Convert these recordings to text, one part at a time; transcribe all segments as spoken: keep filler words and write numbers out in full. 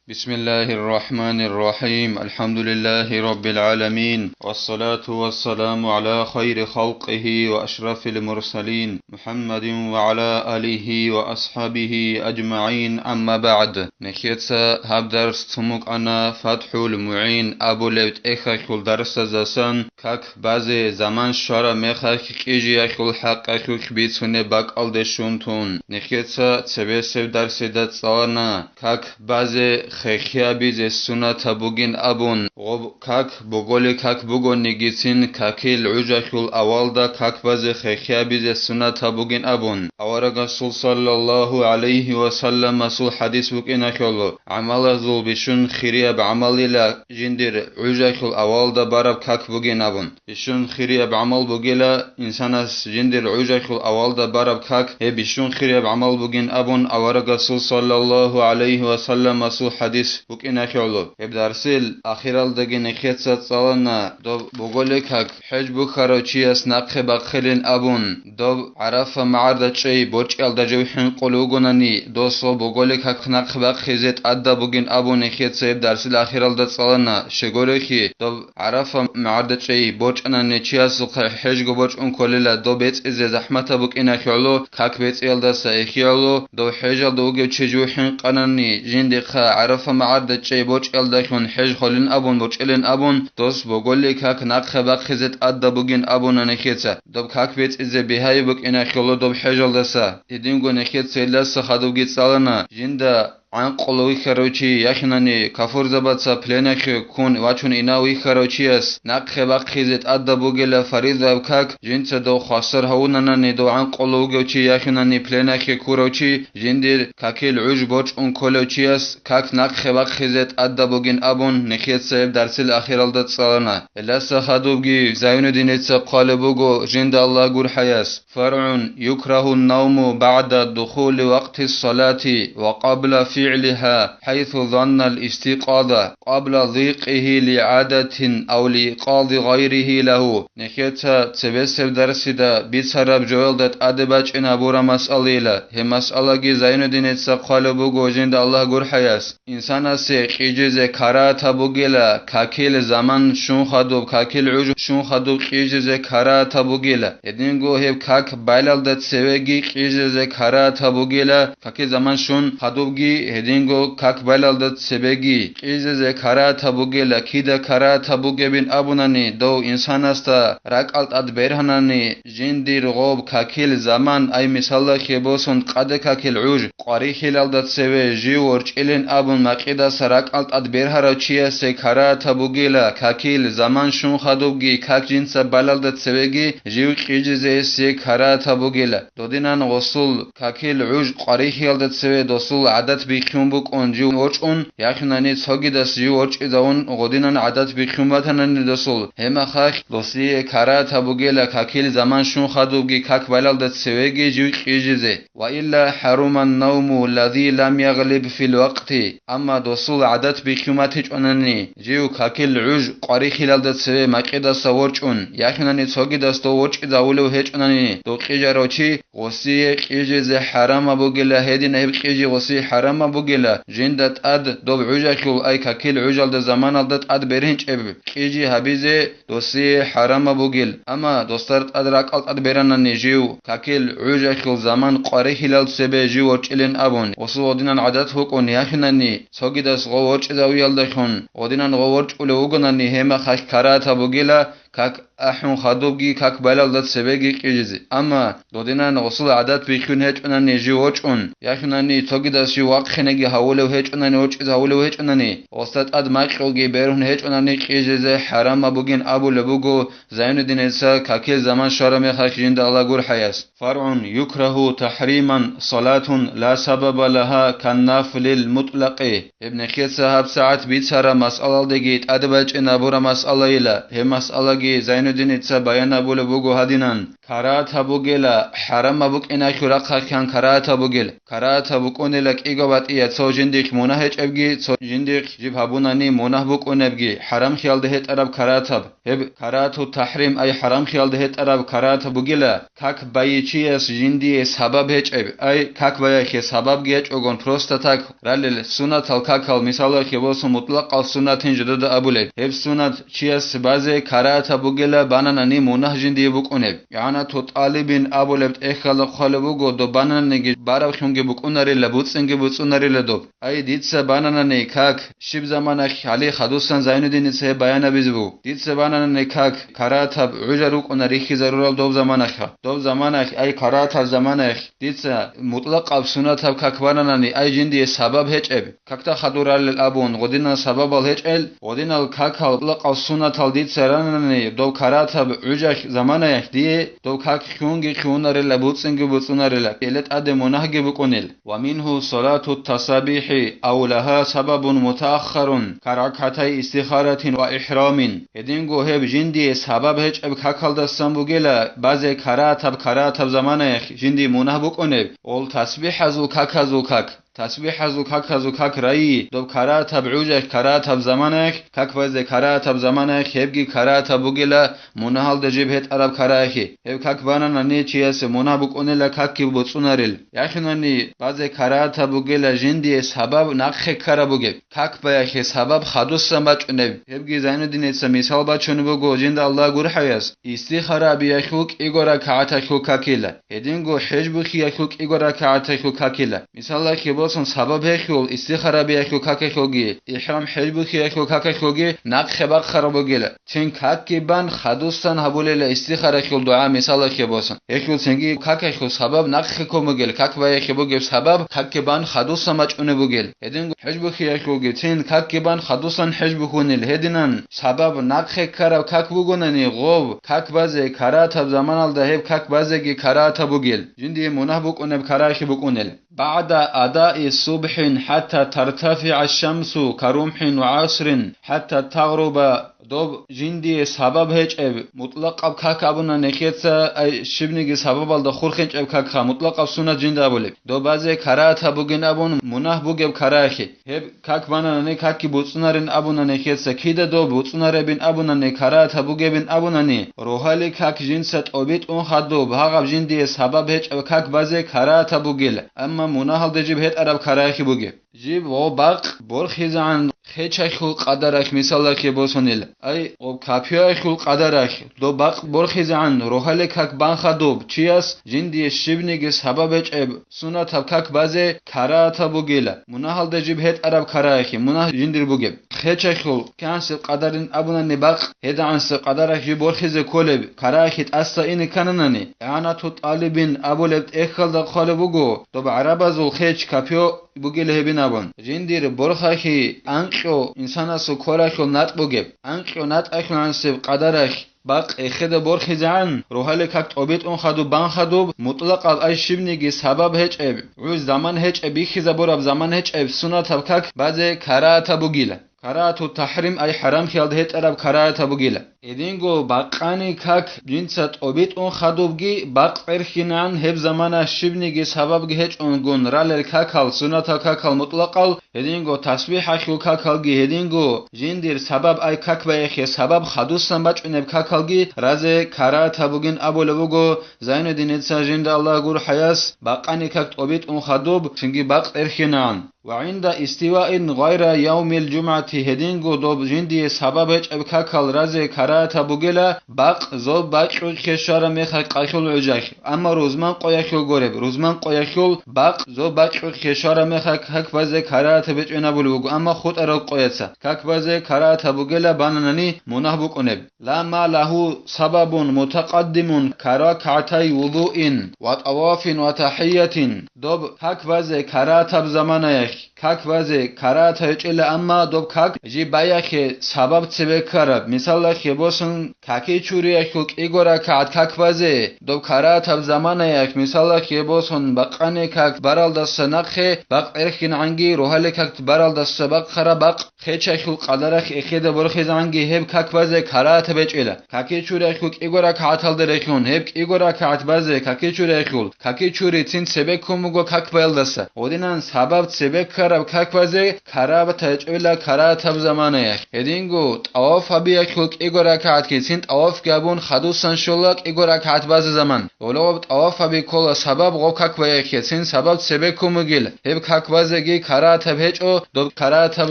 بسم الله الرحمن الرحيم. الحمد لله رب العالمين. والصلاة والسلام على خير خلقه وأشرف المرسلين محمد وعلى آله وأصحابه أجمعين. أما بعد. Нехеца гьаб дарс цумукъана ФатхӀул МугӀин абулеб тӀехьалъул дарсазасан как базе заман щвараб мехалъ кьижиялъул хӀакъалъулъ бицунеб бакӀалде щун тун. Нехеца цебесеб дарсида цӀалана как базе хехиабизе сунатаб бугин абун, гъоб как боголи как бугонигицин какил гӀужалъул авалда как базе хехиабизе сунатаб бугин абун. Аварагасул саллаллагьу гӀалайгьи ва салламасул хӀадис букӀиналъул, гӀамалазул бищун хирияб гӀамалила жиндир гӀужалъул авалда бараб как бугин абун. Бищун хирияб гӀамал бугила, инсанас жиндир гӀужалъул авалда бараб как, гьеб бищун хирияб гӀамал бугин абун аварагасул саллаллагьу гӀалайгьи ва салламасул хӀадис букӀиналъул. Гьеб дарсил ахиралдаги нехеца цӀалана доб боголи как, хӀеж бухьарав чияс нахъе бахъилин абун, доб ГӀарафа магӀарда чӀей борчӀиялда жив хӀинкъулев вугонани, досул боголи как нахъе бахъизе тӀадаб бугин абун нехеца гьеб дарсил ахиралда цӀалана. Щегорехи, доб ГӀарафа магӀарда чӀей борчӀанани чиясухъе хӀежго борчӀун кколила доб бецӀизе захӀматаб букӀиналъулъ, как бецӀиялдаса эхиялъул, дов хӀежалда вугев чи жив хӀинкъанани, жиндихъа ГӀарафа магӀарда чӀей борчӀиялдалъун хӀеж холин абун борчӀилин абун, дос боголи как нахъе бахъизе тӀадаб бугин абуна нехеца. Доб как бецӀизе бигьаяб букӀиналъулъ доб хӀежалдаса. Гьединго нехеца гьелдаса хадубги цӀалана, жинда гӀанкъулав вихьарав чи яхинани кафурзабаца пленахъе ккун вачун инав вихьарав чияс нахъе бахъизе тӀадаб бугила фаризаяб как, жинца дов хвасар гьавунанани дов гӀанкъулав вугев чи яхинани пленахъе ккурав чи, жиндир какил гӀуж борчӀун кколев чияс как нахъе бахъизе тӀадаб бугин абун нехеца гьеб дарсил ахиралда цӀалана. Гьелдаса хадубги Зайнуддиница хъвалеб буго жинда Аллагь гурхӀаяс. فرع: يكره النوم بعد دخول وقت الصلاة وقبل فعلها حيث ظن الاستيقاظ قبل ضيقه لعادة أو لإيقاظ غيره له. Нехеца цебесеб дарсида бицараб жоялда тӀаде бачӀинабура масъалила. Гьеб масъалаги Зайнуддиница хъвалеб буго жинда Аллагь гурхӀаяс. Инсанасе кьижизе карагьатаб бугила, какил заман щун хадуб, какил гӀуж щун хадуб кьижизе карагьатаб бугила. Гьединго гьеб как балалда цевеги кьижизе карагьатаб бугила, какил заман щун хадубги, гьединго как балалда цебеги кьижизе карагьатаб бугила, кида карагьатаб бугебин абунани, дов инсанасда ракӀал тӀад бергьанани, жиндир гъоб какил заман, ай мисаллахъе босун, къаде какил гӀуж, къварихьилалда цеве жив ворчӀилин абун макъидаса ракӀал тӀад бергьарав чиясе карагьатаб бугила, какил заман щун хадубги как жинца балалда цевеги жив кьижизе гьесие карагьатаб бугила. Додинан гъосул какил гӀуж къварихьиялда цеве досул гӀадат бихьун букӀун жив ворчӀун, яхинани цогидас жив ворчӀизавун гъодинан гӀадат бихьун батанани досул, гьемахалъ досие карагьатаб бугила какил заман щун хадубги как балалда цевеги жив кьижизе. وإلا حرم النوم الذي لم يغلب في الوقت. Амма досул гӀадат бихьун батичӀонани, жив какил гӀуж къварихьилалда цеве макъидаса ворчӀун, яхинани цогидас дов ворчӀизавулев гьечӀонани, дов кьижарав чи гъосие кьижизе хӀарамаб бугила, гьедина гьеб кьижи гъосие хӀарамаб бугила, жинда тӀад доб гӀужалъул, ай какил гӀужалда заманалда тӀад бергьинчӀеб кьижи гьабизе досие хӀарамаб бугил. Амма досда тӀад ракӀал тӀад беранани жив, какил гӀужалъул заман къварихьилал цебе жив ворчӀилин абун, гъосул гъодинан гӀадат букӀун яхинани, цогидас гъов ворчӀизавиялдалъун гъодинан гъов ворчӀулев вугонани, гьемахалъ карагьатаб бугила, как ахӀун хадубги, как балалда цебеги кьижизе. Амма додинан гъосул гӀадат бихьун гьечӀонани жив ворчӀун, яхинани цогидас жив вахъинеги гьавулев гьечӀонани, ворчӀиз гьавулев гьечӀонани, гъосда тӀад макьилги бергьун гьечӀонани кьижизе хӀарамаб бугин абулеб буго Зайнуддиница какил заман щвараб мехалъ жинда Аллагь гурхӀаяс. فرع: يكره تحريما صلاة لا سبب لها كالنفل المطلق. Гьеб нехеца гьабсагӀат бицараб масъалалдаги тӀаде бачӀинабураб масъалайила. Гьеб масъалаги Зайнуддиница баян абулеб буго гьадинан: карагьатаб бугела, хӀарамаб букӀиналъул рахъалъан карагьатаб бугел. Карагьатаб букӀунела кӀиго батӀияб: цо жиндилъ мунагь гьечӀебги, цо жиндилъ жиб гьабунани мунагь букӀунебги, хӀарамлъиялда гьетӀараб карагьатаб. Гьеб карагьату тахӀрим, ай хӀарамлъиялда гьетӀараб карагьатаб бугела, как байичияс жиндие сабаб гьечӀеб, ай как баяхъе сабабги гьечӀогун, просто так ралел сунатал какал, мисалалъе босун, мутӀлакъал сунатин жидеда абулеб. Гьеб сунат чияс базе карагьатаб бугела, бананани мунагь жиндие букӀунеб. ИгӀанату тӀалибин абулеб тӀехьалда хъвалеб буго, доб банананиги бараблъунги букӀунарила, буцӀцӀинги буцӀцӀунарила доб. Ай, дица бананани как, щиб заманалъ, гьале хадусан Зайнуддиница гьеб баян абизе буго. Дица бананани как, карагьатаб гӀужал рукӀуна рихьизарурал доб заманалъ. Доб заманалъ, ай, карагьатаб заманалъ, дица мутӀлакъаб сунатаб как бананани, ай, жиндие сабаб гьечӀеб, какда хадур ралел абун, гъодинал сабабал гьечӀел, гъодинал какал, мутӀлакъал сунатал дица рананани, доб карагьатаб гӀужалъ заманаялъ дие доб как хьунги хьунарила, буцӀцӀинги буцӀцӀунарила, гьеле тӀаде мунагьги букӀунел. Ва мингьу салату тасабихӀи, ав лагьа сабабун мутааххарун, каракатай истихаратин ва ихрамин. Гьединго гьеб жиндие сабаб гьечӀеб какалдасан бугела, базе карагьатаб, карагьатаб заманаялъ жиндие мунагь букӀунеб, ол тасбихӀазул каказул как. ТасбихӀазул каказул как райи, доб карагьатаб гӀужалъ, карагьатаб заманаялъ, как базе карагьатаб заманаялъ, гьебги карагьатаб бугела, мунагьалда жиб гьетӀараб карагьахъе. Гьеб как бананани чиясе мунагь букӀунела, какги буцӀцӀунарел. Яхинани базе карагьатаб бугела, жиндие сабаб нахъе ккараб бугеб. Как баяхъе сабаб хадусан бачӀунеб. Гьебги Зайнуддиница мисал бачун буго жинда Аллагь гурхӀаяс, истихара биялъул кӀиго ракагӀаталъул какила. Гьединго хӀежбухиялъул кӀиго ракагӀаталъул какила. Мисалалъе босун, сабаб гьелъул, истихара биялъул какалъулги, ихӀрам хӀежбухиялъул какалъулги нахъе бахъараб бугела. Цин какги бан хадусан гьабулела истихаралъул дугӀа, мисалалъе босун. Гьелъул цинги какалъул сабаб нахъе ккун бугел, как баяхъе бугеб сабаб какги бан хадусан бачӀунеб бугел. Гьединго хӀежбухиялъулги цин какги бан хадусан хӀежбухьунел. Гьединан сабаб нахъе ккараб как бугонани, гъов как базе карагьатаб заманалда гьеб как базеги карагьатаб бугел, жиндие мунагь букӀунеб карагьахъе букӀунел. БагӀда адаи субхӀин хӀатта тартафигӀа шамсу карумхӀин ва гӀасрин хӀатта тагъруба. Доб жиндие сабаб гьечӀеб, мутӀлакъаб как абуна нехеца, ай, щибниги сабабалда хурхинчӀеб какха, мутӀлакъаб сунат жинда абулеб. Доб базе карагьатаб бугин абун, мунагь бугеб карагьахъе. Гьеб как бананани, какги буцӀцӀунарин абуна нехеца, кида доб буцӀцӀунаребин абунани, карагьатаб бугебин абунани, рогьалил как жинца тӀобитӀун хадуб, гьагъаб жиндие сабаб гьечӀеб как базе карагьатаб бугел, амма мунагьалда жиб гьетӀараб карагьахъе бугеб. Жиб гъо бакъ борхизегӀан хечалъул къадаралъ мисалалъе босунел, ай, гъо капиялъул къадаралъ, доб бакъ борхизегӀан рогьалил как бан хадуб чияс жиндие щибниги сабаб гьечӀеб сунатаб как базе карагьатаб бугела, мунагьалда жиб гьетӀараб карагьахъе, мунагь жиндир бугеб. Хечалъул кигӀансеб къадарин абунани бакъ, гьедигӀансеб къадаралъ жиб борхизе кколеб карагьахъе тӀаса ине ккананани, игӀанату тӀалибин абулеб тӀехьалда хъвалеб буго, доб гӀарабазул хеч капё бугел гьебин абун. Жиндир борхалъи анкьго инсанасул квералъул натӀ бугеб, анкьго натӀалъугӀансеб къадаралъ бакъ эхеда борхизегӀан, рогьалил как тӀобитӀун хадуб бан хадуб, мутӀлакъаб ай щибниги сабаб гьечӀеб, гӀуз заман гьечӀеб, бихьизабураб заман гьечӀеб сунатаб как базе карагьатаб бугила. Карагьату тахӀрим, ай хӀарамлъиялда гьетӀараб карагьатаб бугила. Гьединго бакъани как жинца тӀобитӀун хадубги бакъ берхинан гьеб замана щибниги сабабги гьечӀонгун ралел какал, сунатал какал мутӀлакъал, гьединго тасбихӀалъул какалги, гьединго жиндир сабаб ай как баяхъе сабаб хадусан бачӀунеб какалги разе карагьатаб бугин абулеб буго Зайнуддиница жинда Аллагь гурхӀаяс, бакъани как тӀобитӀун хадуб, цинги бакъ берхинан. Ва гӀинда истиваин гъайра явмил жумгӀати, гьединго доб жиндие сабаб гьечӀеб какал разе карагьатаб бугела, бакъ зоб бакьулъе щвараб мехалъ къалъул гӀужалъ, амма рузман къоялъул гуреб, рузман къоялъул бакъ зоб бакьулъе щвараб мехалъ как базе карагьатаб гьечӀин абулеб буго, амма хутӀарал къояца как базе карагьатаб бугела бананани мунагь букӀунеб. Ла ма лагьу сабабун мутакъаддимун каракагӀатай вудуин ва тӀавафин ва тахӀиятин. Доб как базе карагьатаб заманаялъ, как базе карагьат гьечӀила, амма доб как жиб баяхъе сабаб цебе ккараб. Мисалалъе босун, каки чуриялъул кӀиго ракагӀат как базе доб карагьатаб заманаялъ, мисалалъе босун, бакъани как баралдаса нахъе бакъ эрхьинегӀанги, рогьалил как баралдаса бахъараб бакъ хечалъул къадаралъ эхеде борхизегӀанги гьеб как базе карагьатаб гьечӀила. Каки чуриялъул кӀиго ракагӀаталда рехун, гьеб кӀиго ракагӀат базе каки чуриялъул, каки чури цин цебе ккун буго как баялдаса. Гъодинан сабаб цебе ккараб как базе карагьатаб гьечӀила карагьатаб заманаялъ. Гьединго тӀаваф гьабиялъул кӀиго ракагӀатги цин тӀавафги гьабун хадусан щола кӀиго ракагӀат базе заман. Гьоло гъоб тӀаваф гьаби ккола сабаб гъоб как баяхъе, цин сабаб цебе ккун бугила, гьеб как базеги карагьатаб гьечӀо доб карагьатаб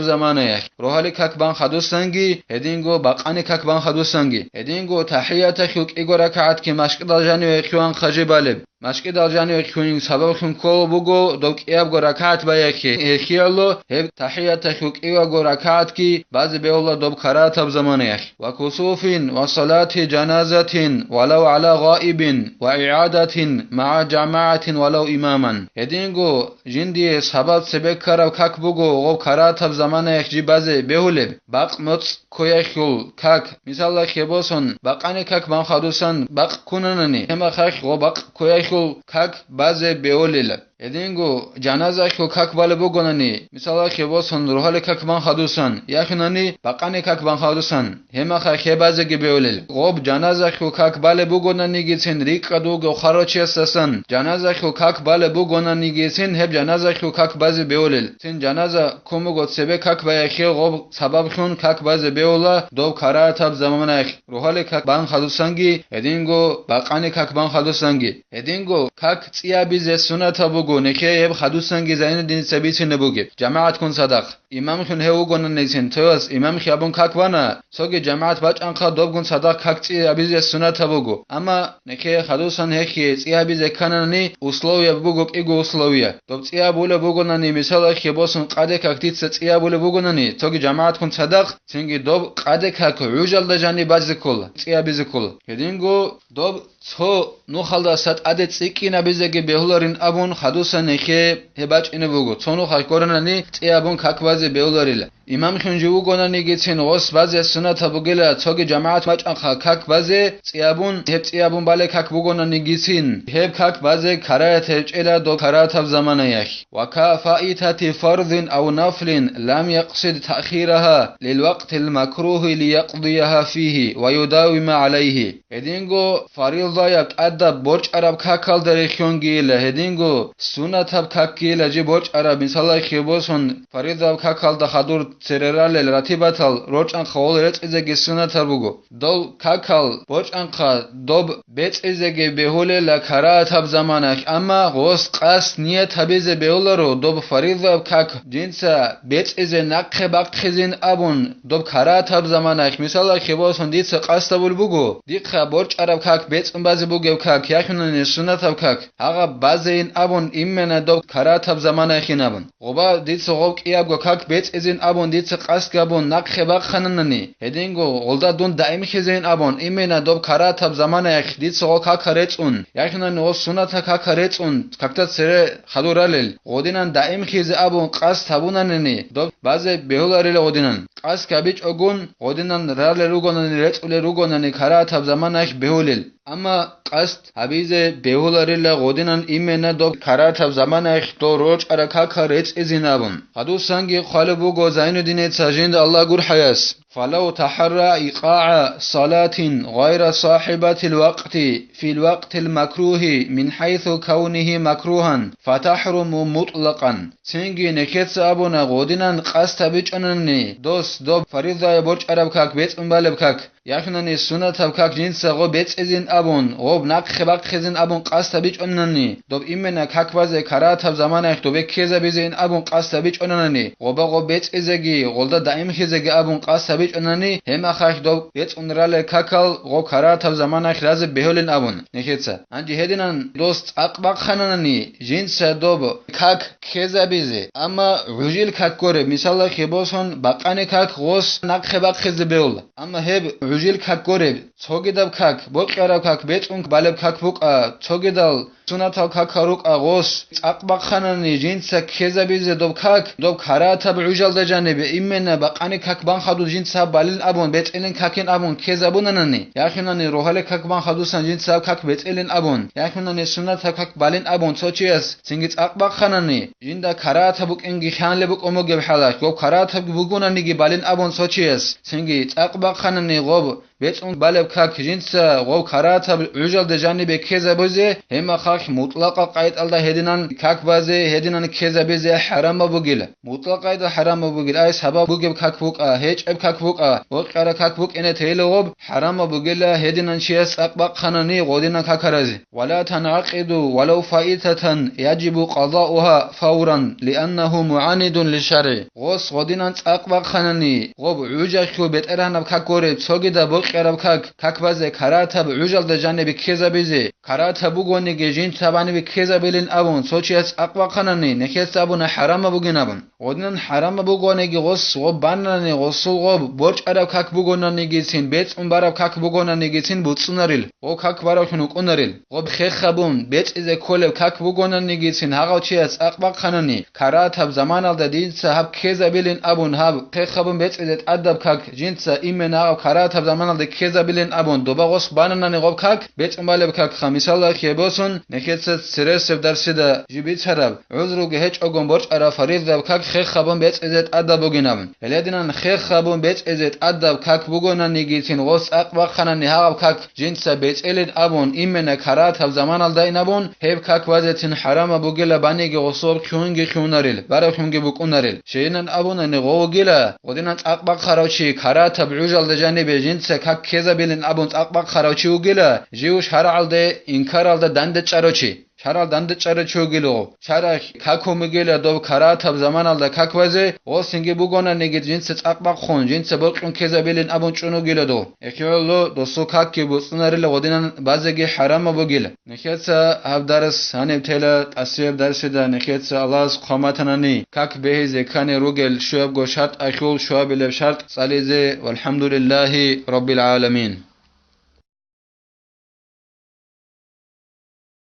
заманаялъ. Рогьалил как бан хадусанги, гьединго бакъани как бан хадусанги. Гьединго тахӀияталъул кӀиго ракагӀатги машкӀидал жаниве хьуан хъажи балеб. МашкӀидал жаниве хьунин сабаблъун ккола буго доб кӀиябго ракагӀат баяхъе, гьехияло гьеб тахӀияталъул кӀиябго ракагӀатги базе бегьула доб карагьатаб заманаялъ. Ва кусуфин, ва салати жаназатин, валав гӀала гъаибин, ва игӀадатин магӀа жамагӀатин валав имаман. Гьединго жиндие сабаб цебе ккараб как буго гъоб карагьатаб заманаялъ жиб базе бегьулеб, бакъ моцӀ ккоялъул как, мисалалъе босун, бакъани как бан хадусан бакъ ккунанани, гьеб мехалъ гъоб бакъ ккоялъул как базе бегьулила. Гьединго жаназаялъул как балеб бугонани, мисалалъе босун, рогьалил как бан хадусан, яхинани бакъани как бан хадусан, гьеб мехалъ гьеб базеги бегьулел. Гъоб жаназаялъул как балеб бугонанигицин рикӀкӀад вугев хварав чиясдасан жаназаялъул как балеб бугонанигицин гьеб жаназаялъул как базе бегьулел. Цин жаназа ккун буго цебе как баяхъе, гъоб сабаблъун как базе бегьула доб карагьатаб заманаялъ, рогьалил как бан хадусанги, гьединго бакъани как бан хадусанги. Гьединго как цӀи гьабизе суннатаб буго, нехее гьеб хадусанги Зайнуддиница бицунеб бугеб, жамагӀатккун цадахъ. Имамлъун гьев вугонаницин, цояс имамлъи абун как бана, цоги жамагӀат бачӀанхъа добгун цадахъ как цӀи гьабизе суннатаб буго. Амма нехее хадусан гьехие цӀи гьабизе кканани, условия буго кӀиго условия. Доб цӀи гьабулеб бугонани, мисалалъе босун, къаде как дица цӀи гьабулеб бугонани, цоги жамагӀатккун цадахъ, цинги доб къаде как гӀужалда жаниб базе ккола, цӀи гьабизе ккола. Гьединго доб цо нухалдаса тӀаде цӀикӀкӀинабизеги бегьуларин абун хадусан нехее гьеб бачӀине буго, цо нухалъ гуронани цӀи абун как базе бегьуларила. Имамлъун жив вугонанигицин гъос базе суннатаб бугила, цоги жамагӀат бачӀанхъа как базе цӀи абун, гьеб цӀи абун балеб как бугонанигицин, гьеб как базе карагьат гьечӀила доб карагьатаб заманаялъ. Ва ка фаитати фарзин ав нафлин лам якъсид таъхирагьа лил вакътил макругьи лиякъдиягьа фигьи ва юдавима гӀалайгьи. Гьединго фаризаяб тӀадаб борчӀараб какалда рехьонгийила, гьединго суннатаб какгийила жи борчӀараб, мисалалъе босун, фаризаяб какалда хадур церералел ратибатал рорчӀанхъа гъол рецӀизеги суннатаб буго. Дол какал борчӀанхъа доб бецӀизеги бегьулела карагьатаб заманаялъ, амма гъос къасд ният гьабизе бегьуларо доб фаризаяб как жинца бецӀизе нахъе бахъизин абун, доб карагьатаб заманаялъ, мисалалъе босун, дица къасд гьабулеб буго, дихъа борчӀараб как, бецӀун базе бугеб как, яхинани суннатаб как, гьагъаб базейин абун, имена доб карагьатаб заманаялъин абун. Гъоба дица гъоб кӀиябго как бецӀизин абун дица къасд гьабун нахъе бахъананани, гьединго гъолда дун даимлъизейин абун, имена доб карагьатаб заманаялъ дица гъо кака рецӀун, яхинани гъо суннатаб кака рецӀун, какда цере хадур ралел, гъодинан даимлъизе абун къасд гьабунанани, доб базе бегьуларила гъодинан. Къасд гьабичӀогун, гъодинан ралел ругонани, рецӀулел ругонани карагьатаб заманаялъ бегьулел. Амма къасд гьабизе бегьуларила гъодинан имена доб карагьатаб заманаялъ дол рорчӀараб кака рецӀизин абун. Хадусанги хъвалеб буго Зайнуддиница, жинда Аллагь гурхӀаяс: «Фалав тахӀарра икъагӀа салатин гъайра сахибатил вакъти фил вакътил макругьи мин хӀайсу кавнигьи макругьан, фатахӀруму мутӀлакъан». Цинги нехеца абуна, гъодинан къасд гьабичӀонани дос доб фаризаяб борчӀараб как, бецӀун балеб как, яхинани суннатаб как жинца гъо бецӀизин абун, гъоб нахъе бахъизин абун къасд гьабичӀонани, доб имена как базе карагьатаб заманаялъ добе ккезабизейин абун къасд гьабичӀонани, гъоба гъо бецӀизеги, гъолда даимлъизеги абун къасд гьаби- гьечӀонани, гьеб мехалъ доб бецӀун ралел какал гъоб карагьатаб заманаялъ разе бегьулин абун нехеца. Гьанже гьединан дос цӀакъ бахъананани, жинца доб как ккезабизе, амма гӀужил как гуреб, мисалалъе босун, бакъани как гъос нахъе бахъизе бегьула. Амма гьеб гӀужил как гуреб, цогидаб как, бокьараб как бецӀун балеб как букӀа, цогидал сунатал какал рукӀа гъос цӀакъ бахъанани, жинца ккезабизе доб как, доб карагьатаб гӀужалда жанибе, именно бакъани как бан хадуб жинца гьаб балин абун, бецӀилин какин абун ккезабунанани, яхинани рогьалил как бан хадусан жинца гьаб как бецӀилин абун, яхинани сунатаб как балин абун цо чияс цинги цӀакъ бахъанани, жинда карагьатаб букӀинги хъанлъи букӀун бугеб хӀалалъ, гъоб карагьатабги бугонаниги балин абун цо чияс цинги цӀакъ бахъанани, гъоб бецӀун балеб как жинца гъов карагьатаб гӀужалде жанибе ккезабизе, гьеб мехалъ мутӀлакъа къайдалда гьединан как базе, гьединан ккезабизе хӀарамаб бугила. МутӀлакъа къайдал хӀарамаб бугила, ай сабаб бугеб как букӀа, гьечӀеб как букӀа, бокьараб как букӀине тейила гъоб, хӀарамаб бугила гьединан чияс цӀакъ бахъанани гъодинан как гьаразе. ولا تنعقد ولو فائتة يجب قضاؤها فورا لأنه معاند للشرع. Гъос гъодинан цӀакъ бахъанани, гъоб гӀужалъул бетӀергьанаб как гуреб, цогидаб бокьараб как, как базе карагьатаб гӀужалда жанибе ккезабизе, карагьатаб бугониги жинца гьаб гьанибе ккезабилин абун, цо чияс цӀакъ бахъанани, нехеца абуна хӀарамаб бугин абун. Гъодинан хӀарамаб бугониги гъос гъоб банани, гъосул гъоб борчӀараб как бугонанигицин, бецӀун бараб как бугонанигицин буцӀцӀунарил, гъо как баравлъун вукӀунарил. Гъоб хех гьабун бецӀизе кколеб как бугонанигицин гьагъав чияс цӀакъ бахъанани, карагьатаб заманалда жинца гьаб ккезабилин абун, гьаб хех гьабун бецӀизе тӀадаб как жинца именно гьаб карагьатаб заманалда ккезабилин абун, доба гъос бананани гъоб как, бецӀун балеб как, ха, мисалалъе босун, нехеца цересеб дарсида жиб бицараб, гӀузруги гьечӀогун борчӀараб фаридаб как хех гьабун бецӀизе тӀадаб бугин абун. Гьелединан хех гьабун бецӀизе тӀадаб как бугонанигицин гъос цӀакъ бахъанани гьагъаб как жинца бецӀилин абун, именно карагьатаб заманалдайин абун, гьеб как базецин хӀарамаб бугила баниги гъосул хьунги хьунарил, баравлъунги букӀунарил. Щайинан абунани гъов вугила, гъодинан цӀакъ бахъарав чи, карагьатаб гӀужалда жанибе жинца как ккезабилин абун цӀакъ бахъарав чи вугила, жив шаргӀалде инкаралда дандечӀарав чи. ШаргӀалда дандечӀарав чи вугило, шаргӀалъ как гьумигила доб карагьатаб заманалда как базе, гъосинги бугонаниги жинца цӀакъ бахъун, жинца бокьун ккезабилин абун чӀун вугила дов. Эхиоло досул какги буцӀцӀунарила гъодинан базеги хӀарамаб бугила. Нехеца гьаб дарс гьаниб тела, тӀасияб дарсида нехеца Аллагьас хъван батанани, как бегьизе ккани ругел щуябго шартӀалъул щуабилеб шартӀ цӀализе, валхӀамдулиллагьи раббил гӀаламин.